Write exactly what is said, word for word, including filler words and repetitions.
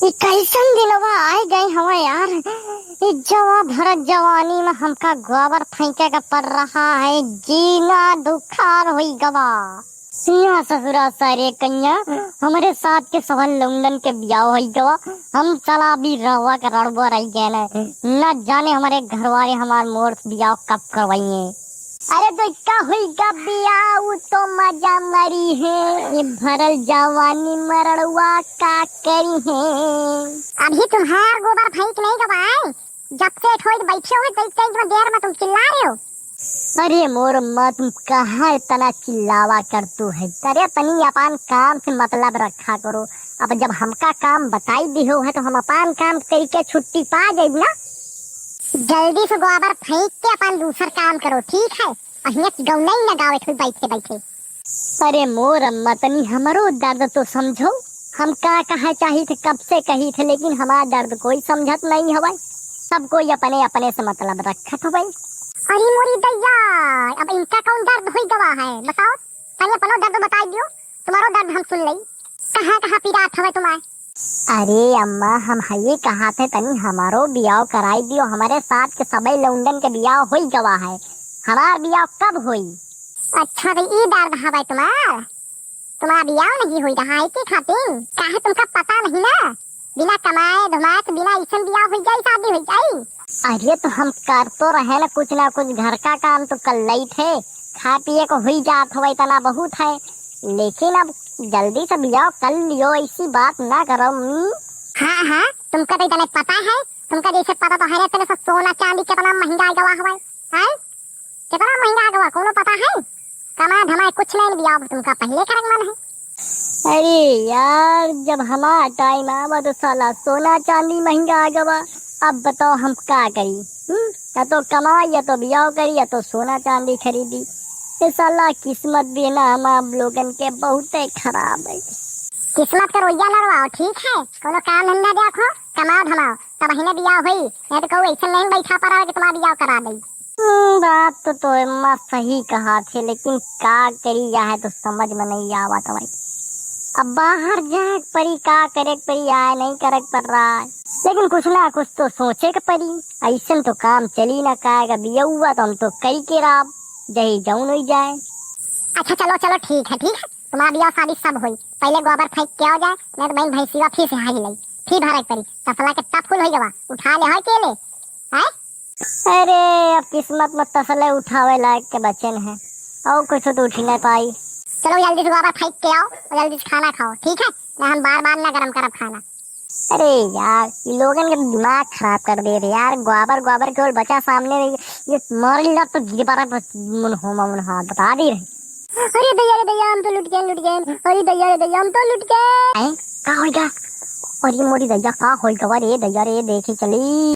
ई कैसन दिनवा आइ गए हवा यार, ई जवा भरत जवानी में हमका गोबर फेंके के पड़ रहा है, जीना दुखार होई गवा। यहाँ ससुरा सारे कन्या, हमरे साथ के सवन लौंडन के बियाह होई गवा, हम चला भी रहुआ के रड़बो रही गए न, न जाने हमरे घरवाले हमार मोर से बियाह कब करवाइए। अरे तो का हुई गा बियाह, उ तो मजा मरी है, ये भरल जवानी मरड़ुआ का करी है। अभी तुम्हार गोबर फेंक नहीं गवाए, जब से ठोई बैठे हुए तई तई में देर में तुम चिल्ला रहे हो। अरे मोर अम्मा, तुम कहाँ इतना चिल्लावा करतू है? अरे तनी अपन काम से मतलब रखा करो। अब जब हमका काम बताई दिहो है तो हम अपन काम करके छुट्टी पा जाइब ना। जल्दी से गोबर फेंक के अपन दूसर काम करो, ठीक है? अहिया गौनई न गावे ठोई बैठे बैठे। अरे मोर अम्मा, तनी हमरो दर्द तो समझो। हम का कहा चाहित है, कब से कहित है, लेकिन हमार दर्द कोई समझत नहीं हवै। सब कोई अपने अपने से मतलब रखत हवै। अरे मोरी दैया, अब इनका कौन दर्द होई गवा है, बताओ? तनी अपनो दर्द बताई दियो, तुम्हारो दर्द हम सुन लई। कहाँ कहाँ पिरात हवै तुम्हार? अरे अम्मा, हम हइये कहात है, तनी हमारो बियाह कराई दियो, हमरे साथ के सबई लौंडन के बियाह होई गवा है, हमार बियाह कब होई? अच्छा, तो ई दर्द हवै तुम्हार? तुम्हार बियाह नहीं होई रहा है के खातिर? काहे तुमका पता नहीं ना? बिना कमाए धमाए के बिना ऐसन बियाह होई जाई, शादी होई जाई? अरे तो हम कर तो रहे ना कुछ ना कुछ, घर का काम तो कर लई थे, खा पिए को होई जात हवै, इतना बहुत है, लेकिन अब जल्दी से बियाह कर लियो, ऐसी बात ना करो। हम्म? हाँ हाँ, तुमका तो इतने पता है, तुमका जैसे पता तो है ना, इतने से सोना चांदी कितना महंगा गवा हवै, हैं? कितना महंगा गवा, कोनो पता है? कमाए धमाए कुछ नहीं दिया, अब तुमका पहले करक मन है। अरे यार, जब हमार टाइम आवा तो साला सोना चांदी महंगा आ गवा। अब बताओ हम का करी? हम्म? या तो कमाई, या तो बियाह करी, या तो सोना चांदी खरीदी। ये साला किस्मत भी ना हम आप लोगन के बहुते खराब है। किस्मत का रोइया लड़वाओ, ठीक है? कोनो काम धंधा देखो, कमाओ धमाओ, तब ही ना बियाह होई। नहीं तो कहू ऐसे नहीं बैठा पड़ा कि तुम्हारा बियाह करा दे। हम्म, बात तो, तो अम्मा सही कहा थे, लेकिन का करी, यह तो समझ में नहीं आवत भाई। अब बाहर जाए के परी, का करे के परी, आए नहीं करे के पड़ रहा है, लेकिन कुछ ना कुछ तो सोचे के परी। ऐसन तो काम चली ना, काहे का बियौआ तो हम तो कई के राब, जही जौन होई जाए। अच्छा चलो चलो, ठीक है ठीक है, तुम्हारा बियाह शादी सब होई, पहले गोबर फेंक के आओ जाए, नहीं तो बहन भैंसिया फिर से हारी लई, फिर भरे के परी। तसला के तब फुल होई गवा, उठा ले है के ले, हैं? अरे, अब किस्मत में तसले उठावे लायक के बचन है, और कुछ तो उठी नहीं पाई। चलो, जल्दी से गोबर फेंक के आओ और जल्दी से खाना खाओ, ठीक है? ना हम बार बार ना गरम करब खाना। अरे यार, ये लोगन के दिमाग खराब कर दे रहे यार। गोबर गोबर के और बचा सामने नहीं, ये मारी ला तो गिर पड़ा, बस मुन होमा मुन हाथ बता दे रहे। अरे दैया रे दैया, हम तो लुट गए, लुट गए। अरे दैया रे दैया, हम तो लुट गए। हैं? का होई गा? अरे मोरी दैया, का होई गा रे दैया रे, देखी चली।